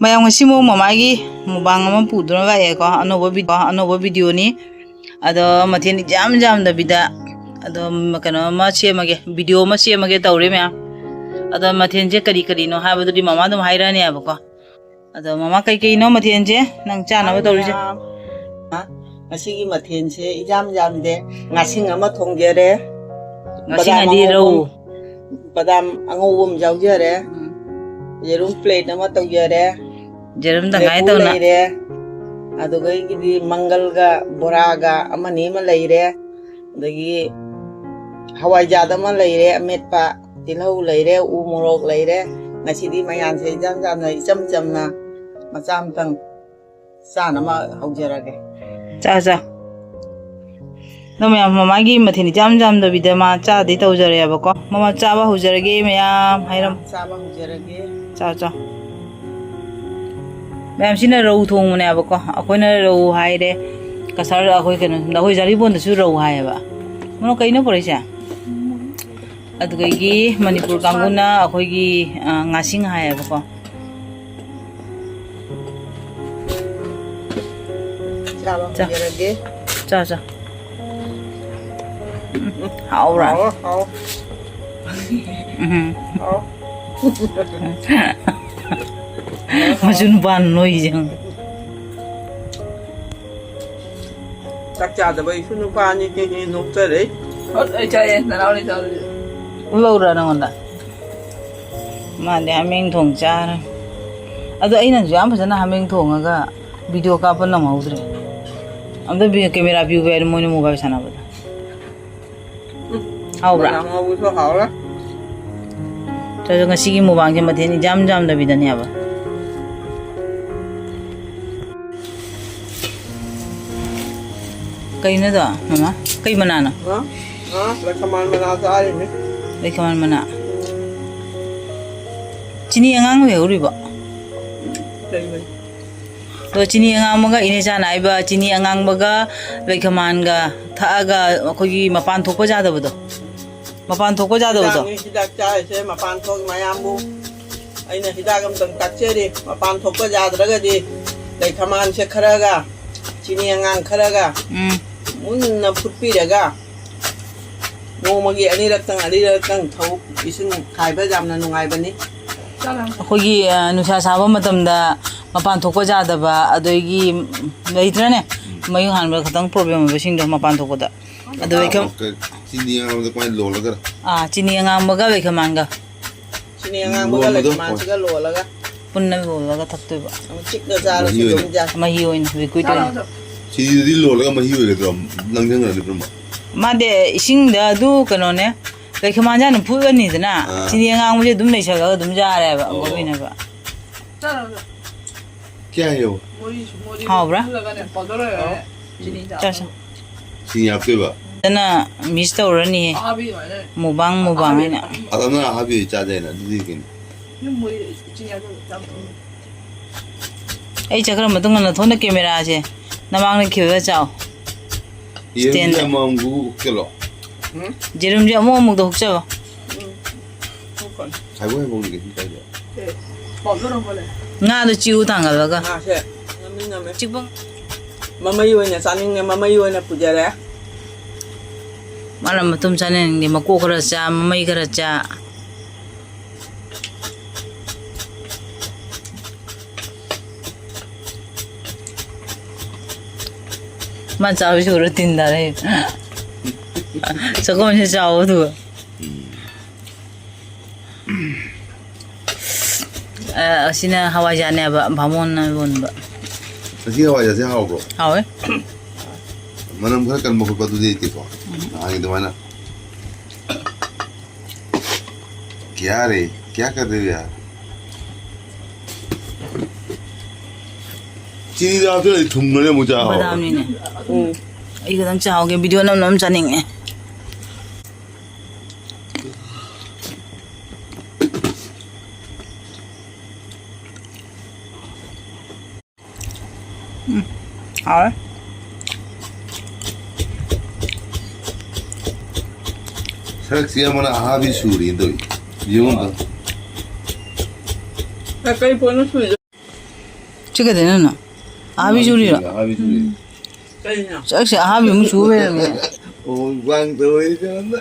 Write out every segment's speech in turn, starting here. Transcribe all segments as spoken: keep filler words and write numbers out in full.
ꯃꯌꯥꯝ, ꯉꯁꯤ ꯑꯃꯨꯛ ꯃꯃꯥꯒꯤ ꯃꯨꯛꯕꯥꯡ ꯑꯃ ꯄꯨꯗꯨꯅ ꯂꯥꯛꯑꯦꯀꯣ, ꯑꯅꯧꯕ ꯚꯤꯗꯤꯑꯣ, ꯑꯅꯧꯕ ꯚꯤꯗꯤꯑꯣꯅꯤ꯫ ꯑꯗꯣ ꯃꯊꯦꯜ ꯏꯌꯥꯝ ꯌꯥꯝꯗꯕꯤꯗ ꯑꯗꯣ ꯀꯩꯅꯣ ꯑꯃ ꯁꯦꯝꯃꯒꯦ, ꯚꯤꯗꯤꯑꯣ ꯑꯃ ꯁꯦꯝꯃꯒꯦ ꯇꯧꯔꯤ ꯃꯌꯥꯝ꯫ ꯑꯗꯣ ꯃꯊꯦꯜꯁꯦ ꯀꯔꯤ ꯀꯔꯤꯅꯣ ꯍꯥꯏꯕꯗꯨꯗꯤ ꯃꯃꯥ ꯑꯗꯨꯝ ꯍꯥꯏꯔꯛꯑꯅꯦꯕꯀꯣ꯫ ꯑꯗꯣ ꯃꯃꯥ, ꯀꯩ ꯀꯩꯅꯣ ꯃꯊꯦꯜꯁꯦ ꯅꯪ ꯆꯥꯅꯕ ꯇꯧꯔꯤꯁꯦ? ꯃꯌꯥꯝ, ꯉꯁꯤꯒꯤ ꯃꯊꯦꯜꯁꯦ ꯏꯌꯥꯝ ꯌꯥꯝꯗꯦ꯫ ꯉꯥꯁꯤꯡ ꯑꯃ ꯊꯣꯡꯖꯔꯦ꯫ ꯉꯥꯁꯤꯡ ꯕꯗꯥꯝ ꯍꯥꯏꯗꯤ ꯑꯉꯧꯕ ꯔꯧ꯫ ꯑꯃ, ꯕꯗꯥꯝ ꯑꯉꯧꯕ ꯑꯃ ꯌꯥꯎꯖꯔꯦ꯫ ꯎꯝ꯫ ꯌꯦꯔꯨꯝ ꯄ꯭ꯂꯦꯠ ꯑꯃ ꯇꯧꯖꯔꯦ꯫ ꯌꯦꯔꯨꯝ ꯇꯪꯈꯥꯏ ꯂꯦꯕꯨ ꯇꯧꯅ꯫ ꯂꯩꯔꯦ꯫ ꯑꯗꯨꯗꯒꯤꯗꯤ ꯃꯪꯒꯜꯒ ꯕꯣꯔꯥꯒ ꯑꯃꯅꯤ ꯑꯃ ꯂꯩꯔꯦ꯫ ꯑꯗꯒꯤ ꯍꯋꯥꯏꯖꯥꯗ ꯑꯃ ꯂꯩꯔꯦ ꯑꯃꯦꯠꯄ, ꯇꯤꯜꯍꯧ ꯂꯩꯔꯦ, ꯎ ꯃꯣꯔꯣꯛ ꯂꯩꯔꯦ꯫ ꯉꯁꯤꯗꯤ ꯃꯌꯥꯝꯁꯦ ꯏꯆꯝ ꯆꯝꯅ, ꯏꯆꯝ ꯆꯝꯅ ꯃꯆꯥ ꯑꯃꯇꯪ ꯆꯥꯅꯕ ꯍꯧꯖꯔꯒꯦ꯫ ꯆꯥ, ꯆꯥ꯫ ꯑꯗꯣ ꯃꯌꯥꯝ, ꯃꯃꯥꯒꯤ ꯃꯊꯦꯜ ꯏꯆꯝ ꯆꯝꯗꯕꯤꯗ ꯃꯥ ꯆꯥꯗꯩ ꯇꯧꯖꯔꯦꯕꯀꯣ꯫ ꯃꯃꯥ, ꯆꯥꯕ ꯍꯧꯖꯔꯒꯦ ꯃꯌꯥꯝ ꯍꯥꯏꯔꯝ-, ꯆꯥꯕ ꯍꯧꯖꯔꯒꯦ꯫ ꯆꯥ, ꯆꯥ꯫ ꯃꯌꯥꯝ, ꯁꯤꯅ ꯔꯧ ꯊꯣꯡꯕꯅꯦꯕꯀꯣ꯫ ꯑꯩꯈꯣꯏꯅ ꯔꯧ ꯍꯥꯏꯔꯦ꯫ ꯀꯁꯥꯔ ꯑꯩꯈꯣꯏ ꯀꯩꯅꯣ, ꯑꯩꯈꯣꯏ ꯖꯥꯔꯤꯕꯣꯟꯗꯁꯨ ꯔꯧ ꯍꯥꯏꯌꯦꯕ꯫ ꯃꯔꯨ ꯀꯩꯅꯣ ꯄꯨꯔꯛꯏꯁꯦ? ꯑꯗꯨꯗꯒꯤ ꯃꯅꯤꯄꯨꯔ ꯀꯥꯡꯕꯨꯅ ꯑꯩꯈꯣꯏꯒꯤ, ꯑ, ꯉꯥꯁꯤꯡ ꯍꯥꯏꯌꯦꯕꯀꯣ꯫ ꯆꯥꯕ ꯆꯥ꯫ ꯍꯧꯖꯔꯒꯦ꯫ ꯆꯥ, ꯆꯥ꯫ ꯎꯝ, ꯍꯥꯎꯕ꯭ꯔꯥ? ꯍꯥꯎ, ꯍꯥꯎ꯫ ꯎꯝ꯫ ꯍꯥꯎ꯫ ꯃꯆꯨ ꯅꯨꯄꯥꯅ ꯅꯣꯏꯁꯦ ꯌꯦꯡꯉꯨ꯫ ꯆꯥꯛ ꯆꯥꯗꯕ ꯏꯁꯨ ꯅꯨꯄꯥ ꯑꯅꯤ ꯀꯦ ꯀꯦ ꯅꯣꯛꯆꯔꯦ꯫ ꯍꯣꯏ, ꯑꯩ ꯆꯥꯏꯌꯦ, ꯅꯅꯥꯎꯅꯤ ꯆꯥꯗꯣꯏꯁꯦ꯫ ꯂꯧꯔ ꯅꯉꯣꯟꯗ? ꯃꯥꯗꯤ ꯍꯥꯃꯦꯡ ꯊꯣꯡ ꯆꯥꯔ꯫ ꯑꯗꯣ ꯑꯩꯅꯁꯨ ꯌꯥꯝ ꯐꯖꯅ ꯍꯥꯃꯦꯡ ꯊꯣꯡꯉꯒ ꯚꯤꯗꯤꯑꯣ ꯀꯥꯞꯄ ꯅꯪꯍꯧꯗ꯭ꯔꯦ꯫ ꯑꯝꯇ ꯚꯤ-, ꯀꯦꯃꯦꯔꯥ ꯚ꯭ꯌꯨ ꯍꯥꯏꯔ ꯃꯣꯏꯅ ꯃꯣꯕꯥꯏꯜ ꯁꯥꯟꯅꯕꯗ꯫ ꯎꯝ, ꯍꯥꯎꯕ꯭ꯔꯥ? ꯕꯗꯥꯝ ꯉꯧꯕꯁꯨ ꯍꯥꯎꯔꯦ꯫ ꯑꯗꯣ ꯉꯁꯤꯒꯤ ꯃꯨꯛꯕꯥꯡꯁꯦ ꯃꯊꯦꯜ ꯏꯌꯥꯝ ꯌꯥꯝꯗꯕꯤꯗꯅꯦꯕ꯫ ꯀꯩꯅꯣꯗꯣ, ꯃꯃꯥ? ꯀꯩ ꯃꯅꯥꯅꯣ? ꯍꯥ? ꯍꯥ? ꯂꯩꯈꯃꯥꯟ ꯃꯅꯥ ꯆꯥꯔꯤꯅꯦ꯫ ꯂꯩꯈꯃꯥꯟ ꯃꯅꯥ꯫ ꯆꯤꯅꯤ ꯑꯉꯥꯡꯕ ꯂꯩꯍꯧꯔꯤꯕꯣ? ꯂꯩꯕꯅꯤ꯫ ꯑꯗꯣ ꯆꯤꯅꯤ ꯑꯉꯥꯡꯕꯒ, ꯏꯅꯦ ꯆꯥꯅ ꯍꯥꯏꯕ, ꯆꯤꯅꯤ ꯑꯉꯥꯡꯕꯒ ꯂꯩꯈꯃꯥꯟꯒ ꯊꯛꯑꯒ ꯑꯩꯈꯣꯏꯒꯤ ꯃꯄꯥꯟ ꯊꯣꯛꯄ ꯌꯥꯗꯕꯗꯣ꯫ ꯃꯄꯥꯟ ꯊꯣꯛꯄ ꯌꯥꯗꯕꯗꯣ꯫ ꯍꯤꯗꯥꯛꯅꯤ, ꯍꯤꯗꯥꯛ ꯆꯥꯔꯤꯁꯦ ꯃꯄꯥꯟ ꯊꯣꯛ ꯃꯌꯥꯝꯕꯨ꯫ ꯑꯩꯅ ꯍꯤꯗꯥꯛ ꯑꯝꯇꯪ ꯇꯥꯛꯆꯔꯤ꯫ ꯃꯄꯥꯟ ꯊꯣꯛꯄ ꯌꯥꯗ꯭ꯔꯒꯗꯤ ꯂꯩꯈꯃꯥꯟꯁꯦ ꯈꯔꯒ, ꯆꯤꯅꯤ ꯑꯉꯥꯡ ꯈꯔꯒ ꯎꯝ꯫ ꯃꯨꯟꯅ ꯐꯨꯠꯄꯤꯔꯒ ꯅꯣꯡꯃꯒꯤ ꯑꯅꯤꯔꯛꯇꯪ, ꯑꯅꯤꯔꯛꯇꯪ ꯊꯧ꯫ ꯏꯁꯤꯡ ꯈꯥꯏꯕ ꯌꯥꯝꯅ ꯅꯨꯡꯉꯥꯏꯕꯅꯤ꯫ ꯑꯩꯈꯣꯏꯒꯤ, ꯑ, ꯅꯨꯡꯁꯥ ꯁꯥꯕ ꯃꯇꯝꯗ ꯃꯄꯥꯟ ꯊꯣꯛꯄ ꯌꯥꯗꯕ, ꯑꯗꯒꯤ ꯂꯩꯇ꯭ꯔꯅꯦ? ꯎꯝ꯫ ꯃꯌꯨꯡ ꯍꯥꯟꯕ ꯈꯇꯪ problem ꯑꯣꯏꯕꯁꯤꯡꯗꯣ ꯃꯄꯥꯟ ꯊꯣꯛꯄꯗ꯫ ꯑꯗꯨ ꯂꯩꯈꯝ- ꯆꯤꯅꯤ ꯑꯉꯥꯡꯕꯗ ꯀꯃꯥꯏꯅ ꯂꯣꯜꯂꯒ? ꯑꯥ, ꯆꯤꯅꯤ ꯑꯉꯥꯡꯕꯒ ꯂꯩꯈꯃꯥꯟꯒ꯫ ꯆꯤꯅꯤ ꯑꯉꯥꯡꯕꯒ ꯂꯣꯟꯕꯗꯣ? ꯂꯩꯈꯃꯥꯟꯁꯤꯒ ꯂꯣꯜꯂꯒ ꯄꯨꯟꯅ ꯂꯣꯜꯂꯒ ꯊꯛꯇꯣꯏꯕ꯫ ꯑꯃꯨꯛ ꯆꯤꯛꯅ ꯆꯥꯔꯁꯨ ꯃꯍꯤ ꯑꯗꯨꯝ ꯑꯣꯏꯅ꯫ ꯌꯥꯏ꯫ ꯃꯍꯤ ꯑꯣꯏꯅ liquid ꯑꯣꯏꯅ꯫ ꯆꯤꯅꯤꯗꯨꯗꯤ ꯂꯣꯜꯂꯒ ꯃꯍꯤ ꯑꯣꯏꯒꯗ꯭ꯔꯣ? ꯂꯪꯖꯪꯒꯗ꯭ꯔꯣ? ꯃꯥꯗꯤ ꯏꯁꯤꯡꯗ ꯑꯗꯨ ꯀꯩꯅꯣꯅꯦ, ꯂꯩꯈꯃꯥꯟꯁꯦ ꯍꯥꯟꯅ ꯐꯨꯠꯂꯅꯤꯗꯅ, ꯑꯥ꯫ ꯆꯤꯅꯤ ꯑꯉꯥꯡꯕꯁꯦ ꯑꯗꯨꯝ ꯂꯩꯁꯜꯂꯒ ꯑꯗꯨꯝ ꯌꯥꯔꯦꯕ, ꯑꯣ꯫ ꯃꯔꯨ ꯑꯣꯏꯅꯕ꯫ ꯀꯌꯥ ꯍꯥꯏꯌꯣ? ꯍꯥꯎꯕ꯭ꯔꯥ? ꯆꯥꯎ, ꯆꯥꯎ꯫ ꯆꯤꯅꯤ ꯍꯥꯞꯇꯣꯏꯕ? ꯑꯗꯨꯅ miss ꯇꯧꯔꯅꯤꯍꯦ꯫ ꯃꯨꯕꯥꯡ, ꯃꯨꯕꯥꯡ ꯍꯥꯏꯅ꯫ ꯑꯗꯣ ꯅꯪ ꯑꯍꯥꯕꯤ ꯑꯣꯏ ꯆꯥꯖꯩꯅ, ꯑꯗꯨꯗꯤ ꯀꯩꯅꯣ? ꯑꯩ ꯆꯠꯈ꯭ꯔ ꯃꯇꯨꯡꯗ ꯅꯊꯣꯟꯗ cameraꯁꯦ ꯅꯃꯥꯡꯗ ꯈꯤꯜꯂꯒ ꯆꯥꯎ꯫ ꯌꯦꯔꯨꯝꯁꯦ stand꯫ ꯑꯃꯃꯝꯗꯨ ꯍꯨꯛꯆꯜꯂꯣ꯫ ꯌꯦꯔꯨꯝꯁꯦ ꯑꯃꯨꯛ ꯑꯃꯨꯛꯇ ꯍꯨꯛꯆꯕ꯫ ꯈꯥꯏꯕꯣꯛ ꯍꯥꯏꯕꯣꯛꯅꯤ ꯀꯩꯁꯨ ꯀꯥꯏꯗꯦ꯫ ꯉꯥꯗꯣ ꯆꯤꯎ ꯊꯥꯡꯒꯠꯂꯒ꯫ ꯉꯥꯁꯦ ꯅꯝꯃꯤ ꯅꯝꯃꯦ꯫ ꯆꯤꯛꯄ꯫ ꯃꯃꯩ ꯑꯣꯏꯅ ꯆꯥꯅꯤꯡꯉꯦ, ꯃꯃꯩ ꯑꯣꯏꯅ ꯄꯨꯖꯔꯦ꯫ ꯃꯥꯅ ꯃꯇꯨꯝ ꯆꯥꯅꯤꯡꯗꯦ, ꯃꯀꯣꯛ ꯈꯔ ꯆꯥ, ꯃꯃꯩ ꯈꯔ ꯆꯥ꯫ ꯃꯥ ꯆꯥꯕꯁꯤ ꯎꯔ ꯇꯤꯟ ꯇꯥꯔꯦ꯫ ꯆꯥꯛꯈꯨꯝꯁꯦ ꯆꯥꯎꯕ ꯑꯗꯨꯒ꯫ ꯎꯝ꯫ ꯑ, ꯑꯁꯤꯅ ꯍꯋꯥꯏꯖꯥꯔꯅꯦꯕ, ꯚꯥꯃꯣꯟꯅ ꯌꯣꯟꯕ꯫ ꯉꯁꯤ ꯍꯋꯥꯏꯖꯥꯔꯁꯦ ꯍꯥꯎꯕ꯭ꯔꯣ? ꯍꯥꯎꯋꯦ꯫ ꯃꯅꯝ ꯈꯔ ꯀꯟꯕ ꯈꯣꯠꯄ ꯑꯗꯨꯗꯤ ꯂꯩꯇꯦꯀꯣ? ꯎꯝ꯫ ꯅꯍꯥꯟꯒꯤ ꯑꯗꯨꯃꯥꯏꯅ꯫ क्या रे, क्या कर रहे हो यार? ꯆꯤꯅꯤꯗꯣ ꯍꯥꯞꯆꯤꯜꯂꯗꯤ ꯊꯨꯝꯕꯅꯦ ꯑꯃꯨꯛ ꯆꯥ ꯍꯥꯎꯔꯣꯏ꯫ ꯕꯗꯥꯝꯅꯤꯅꯦ꯫ ꯎꯝ꯫ ꯑꯩ ꯈꯤꯇꯪ ꯆꯥꯍꯧꯒꯦ, video ꯅꯝ ꯅꯝ ꯆꯥꯅꯤꯡꯉꯦ꯫ ꯎꯝ, ꯍꯥꯎꯔꯦ꯫ ꯁꯔꯛꯁꯤ ꯑꯃꯅ ꯑꯍꯥꯕꯤ ꯁꯨꯔꯤ ꯇꯧꯏ꯫ ꯌꯦꯡꯉꯨ ꯑꯝꯇ꯫ ꯀꯩ ꯄꯣꯠꯅꯣ ꯁꯨꯔꯤꯗꯣ? ꯁꯤ ꯀꯩꯗꯩꯅꯣ ꯅꯪ? ꯑꯍꯥꯕꯤ ꯁꯨꯔꯤꯔꯣ? ꯑꯍꯥꯕꯤ ꯁꯨꯔꯤ꯫ ꯀꯩꯅꯣ? ꯆꯥꯛꯁꯦ ꯑꯍꯥꯕꯤ ꯑꯃꯨꯛ ꯁꯨ ꯂꯩꯔꯝꯃꯦ꯫ ꯑꯣ, ꯋꯥꯡ ꯇꯧꯋꯦ ꯀꯩꯅꯣꯗ꯫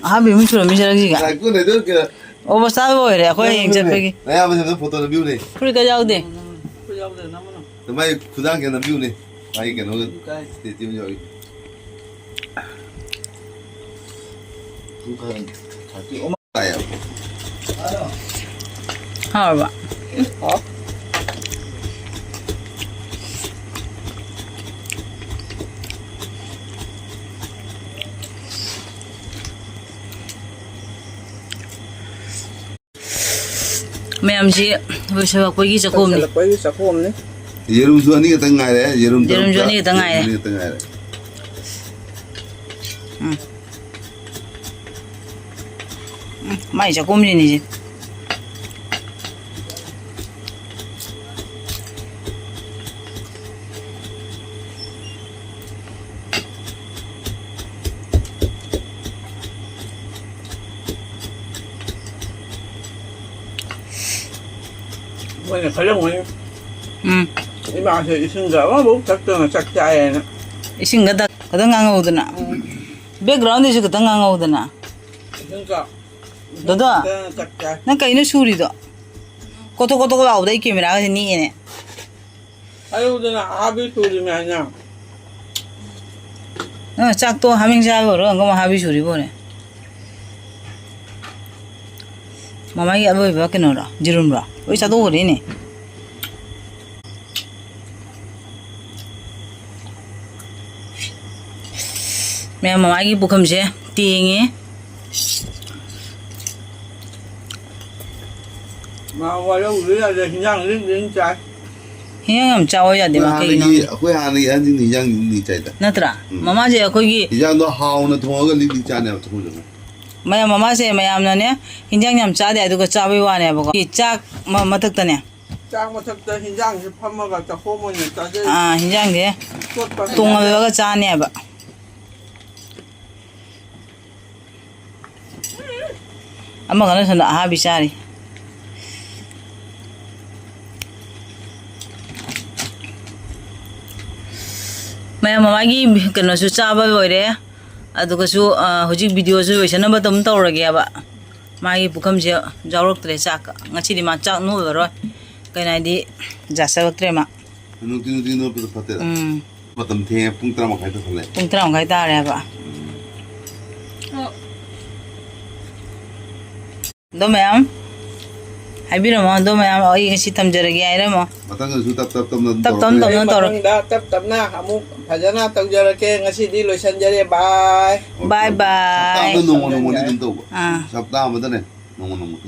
ꯑꯍꯥꯕꯤ ꯑꯃꯨꯛ ꯁꯨꯔꯝꯃꯤ ꯆꯔꯛꯁꯤꯒ꯫ ꯉꯥꯏꯈꯣ, ꯂꯩꯗꯧ ꯀꯩꯅꯣ? ꯑꯣ, ꯕꯁ ꯇꯥꯕ ꯑꯣꯏꯔꯦ ꯑꯩꯈꯣꯏ ꯍꯌꯦꯡ ꯆꯠꯄꯒꯤ꯫ ꯅꯌꯥꯝꯕꯁꯤꯡꯗꯣ ꯐꯣꯇꯣ ꯅꯝꯕꯤꯌꯨꯅꯦ꯫ ꯐꯨꯔꯤꯠꯀ ꯌꯥꯎꯗꯦ꯫ ꯃꯥꯏ ꯈꯨꯗꯥꯡ ꯀꯩꯅꯣ ꯅꯝꯕꯤꯌꯨꯅꯦ꯫ ꯃꯥꯒꯤ ꯀꯩꯅꯣꯒ ꯁ꯭ꯇꯦꯆꯨ ꯑꯃ ꯌꯥꯎꯔꯤ꯫ ꯍꯥꯎꯔꯕ? ꯃꯌꯥꯝꯁꯤ ꯂꯣꯏꯁꯤꯜꯂꯛꯄꯒꯤ ꯆꯥꯛꯈꯨꯝꯅꯤ꯫ ꯂꯣꯏꯁꯤꯜꯂꯛꯄꯒꯤ ꯆꯥꯛꯈꯨꯝꯅꯤ꯫ ꯌꯦꯔꯨꯝꯁꯨ ꯑꯅꯤ ꯈꯛꯇꯪ ꯉꯥꯏꯔꯦ꯫ ꯌꯦꯔꯨꯝ ꯌꯦꯔꯨꯝꯁꯨ ꯇꯔꯨꯛꯇ ꯑꯅꯤ ꯈꯛꯇꯪ ꯉꯥꯏꯔꯦ꯫ ꯑꯅꯤ ꯈꯛꯇꯪ ꯉꯥꯏꯔꯦ꯫ ꯎꯝ꯫ ꯎꯝ, ꯃꯥꯏ ꯆꯥꯛꯈꯨꯝꯁꯤꯅꯤꯁꯦ꯫ ꯃꯣꯏꯅ ꯈꯜꯂꯝꯒꯅꯤ꯫ ꯎꯝ꯫ ꯏꯃꯥꯁꯦ ꯏꯁꯤꯡꯒ ꯑꯃꯐꯥꯎ ꯊꯛꯇꯅ ꯆꯥꯛ ꯆꯥꯏꯌꯦꯅ꯫ ꯏꯁꯤꯡꯒ ꯊꯛ-, ꯈꯛꯇꯪ ꯉꯥꯡꯍꯧꯗꯅ꯫ ꯎꯝ꯫ Backgroundꯗꯁꯨ ꯈꯛꯇꯪ ꯉꯥꯡꯍꯧꯗꯅ꯫ ꯏꯁꯤꯡꯒ ꯗꯣꯗꯣ, ꯊꯛꯇꯅ ꯆꯥꯛ ꯆꯥꯏ꯫ ꯅꯪ ꯀꯩꯅꯣ ꯁꯨꯔꯤꯗꯣ? ꯀꯣꯇꯣꯛ ꯀꯣꯇꯣꯛ ꯂꯥꯎꯕꯗ ꯑꯩ cameraꯒꯁꯦ ꯅꯤꯛꯑꯦꯅꯦ꯫ ꯑꯌꯨꯛꯇꯅ ꯑꯍꯥꯕꯤ ꯁꯨꯔꯤꯃꯦ ꯍꯥꯏꯅ꯫ ꯅꯪ ꯆꯥꯛꯇꯣ ꯍꯥꯃꯦꯡ ꯆꯥꯕ ꯑꯣꯏꯔꯣ, ꯑꯪꯀ ꯍꯥꯕꯤ ꯁꯨꯔꯤꯕ ꯑꯣꯏꯔꯦ꯫ ꯃꯃꯥꯒꯤ ꯑꯔꯣꯏꯕ ꯀꯩꯅꯣꯔꯣ? ꯌꯦꯔꯨꯝꯔꯣ? ꯂꯣꯏ ꯆꯥꯊꯣꯛꯈ꯭ꯔꯦꯅꯦ꯫ ꯃꯌꯥꯝ ꯃꯃꯥꯒꯤ ꯄꯨꯈꯝꯁꯦ ꯇꯦꯡꯉꯦ꯫ ꯃꯥ ꯋꯥꯔꯧꯕꯤꯕ ꯌꯥꯗꯦ, ꯍꯤꯟꯖꯥꯡ ꯂꯤꯛ ꯂꯤꯛ ꯆꯥꯏ꯫ ꯍꯤꯟꯖꯥꯡ ꯌꯥꯝ ꯆꯥꯎ ꯌꯥꯗꯦ, ꯑꯩꯈꯣꯏ ꯃꯥ, ꯀꯩꯒꯤꯅꯣ ꯍꯥꯟꯅꯒꯤ, ꯈꯪꯗꯦ꯫ ꯑꯩꯈꯣꯏ ꯍꯥꯟꯅꯒꯤ ꯑꯍꯟꯁꯤꯡꯅ ꯍꯤꯟꯖꯥꯡ ꯂꯤꯛ ꯂꯤꯛ ꯆꯥꯏꯗ꯫ ꯅꯠꯇ꯭ꯔꯥ? ꯎꯝ꯫ ꯃꯃꯥꯁꯦ ꯑꯩꯈꯣꯏꯒꯤ ꯍꯤꯟꯖꯥꯡꯗꯣ ꯍꯥꯎꯅ ꯊꯣꯡꯉꯒ ꯂꯤꯛ ꯂꯤꯛ ꯆꯥꯅꯦꯕ ꯆꯥꯛꯈꯨꯝꯗ꯫ ꯃꯌꯥꯝ ꯃꯃꯥꯁꯦ ꯃꯌꯥꯝꯅꯅꯦ, ꯍꯤꯟꯖꯥꯡ ꯌꯥꯝ ꯆꯥꯗꯦ ꯑꯗꯨꯒ ꯆꯥꯕꯩ ꯋꯥꯅꯦꯕꯀꯣ꯫ ꯆꯥꯛ ꯃ-, ꯃꯊꯛꯇꯅꯦ꯫ ꯆꯥꯛ ꯃꯊꯛꯇ ꯍꯤꯟꯖꯥꯡꯁꯦ ꯐꯝꯃꯒ ꯆꯥꯛꯈꯣꯝ ꯑꯣꯏꯅ ꯆꯥꯖꯩ꯫ ꯑꯥ, ꯍꯤꯟꯖꯥꯡꯁꯦ ꯇꯣꯠꯄ ꯍꯩꯅꯗꯦ꯫ ꯇꯣꯡꯍꯜꯂꯒ ꯆꯥꯅꯦꯕ꯫ ꯑꯃꯒꯅ ꯁꯣꯝꯗ ꯑꯍꯥꯕꯤ ꯆꯥꯔꯤ꯫ ꯃꯌꯥꯝ ꯃꯃꯥꯒꯤ ꯀꯩꯅꯣꯁꯨ ꯆꯥꯕ ꯂꯣꯏꯔꯦ꯫ ꯑꯗꯨꯒꯁꯨ, ꯑ, ꯍꯧꯖꯤꯛ ꯚꯤꯗꯤꯑꯣꯁꯨ ꯂꯣꯏꯁꯟꯅꯕ ꯑꯗꯨꯝ ꯇꯧꯔꯒꯦꯕ꯫ ꯃꯥꯒꯤ ꯄꯨꯈꯝꯁꯦ ꯌꯥꯎꯔꯛꯇ꯭ꯔꯦ ꯆꯥꯛ꯫ ꯉꯁꯤꯗꯤ ꯃꯥ ꯆꯥꯛ ꯅꯣꯛꯑꯔꯣꯏ꯫ ꯀꯩꯅꯣ ꯍꯥꯏꯗꯤ, ꯖꯥ ꯆꯠꯂꯛꯇ꯭ꯔꯦ ꯃꯥ꯫ ꯅꯨꯡꯇꯤ ꯅꯨꯡꯇꯤ ꯅꯣꯛꯄꯗꯣ ꯐꯠꯇꯦꯗ꯫ ꯎꯝ꯫ ꯃꯇꯝ ꯊꯦꯡꯉꯦ, ꯄꯨꯡ ꯇꯔꯥ ꯃꯈꯥꯏ ꯇꯥꯁꯜꯂꯦ꯫ ꯄꯨꯡ ꯇꯔꯥ ꯃꯈꯥꯏ ꯇꯥꯔꯦꯕ꯫ ꯑꯗꯣ ꯃꯌꯥꯝ ꯍꯥꯏꯕꯤꯔꯝꯃꯣ, ꯑꯗꯣ ꯃꯌꯥꯝ ꯑꯩ ꯉꯁꯤ ꯊꯝꯖꯔꯒꯦ ꯍꯥꯏꯔꯝꯃꯣ꯫ ꯃꯊꯪꯗꯁꯨ ꯇꯞ ꯇꯞ ꯇꯞꯅ ꯑꯗꯨꯝ ꯇꯞ ꯇꯞꯅ ꯇꯧꯔꯛꯀꯅꯤ꯫ ꯇꯞꯅ ꯇꯧꯔꯛ- ꯃꯊꯪꯗ ꯇꯞ ꯇꯞꯅ ꯑꯃꯨꯛ ꯐꯖꯅ ꯇꯧꯖꯔꯛꯀꯦ꯫ ꯉꯁꯤꯗꯤ ꯂꯣꯏꯁꯟꯖꯔꯦ꯫ ꯕꯥꯏ꯫ ꯑꯣꯀꯦ, ꯕꯥꯏ ꯑꯣꯀꯦ꯫ ꯕꯥꯏ꯫ ꯁꯞꯇꯥ ꯑꯃꯗ ꯅꯣꯡꯃ ꯅꯣꯡꯃꯅꯤ ꯑꯗꯨꯝ ꯇꯧꯕ꯫ ꯑꯥ꯫ ꯁꯞꯇꯥ ꯑꯃꯗꯅꯦ ꯅꯣꯡꯃ ꯅꯣꯡꯃ꯫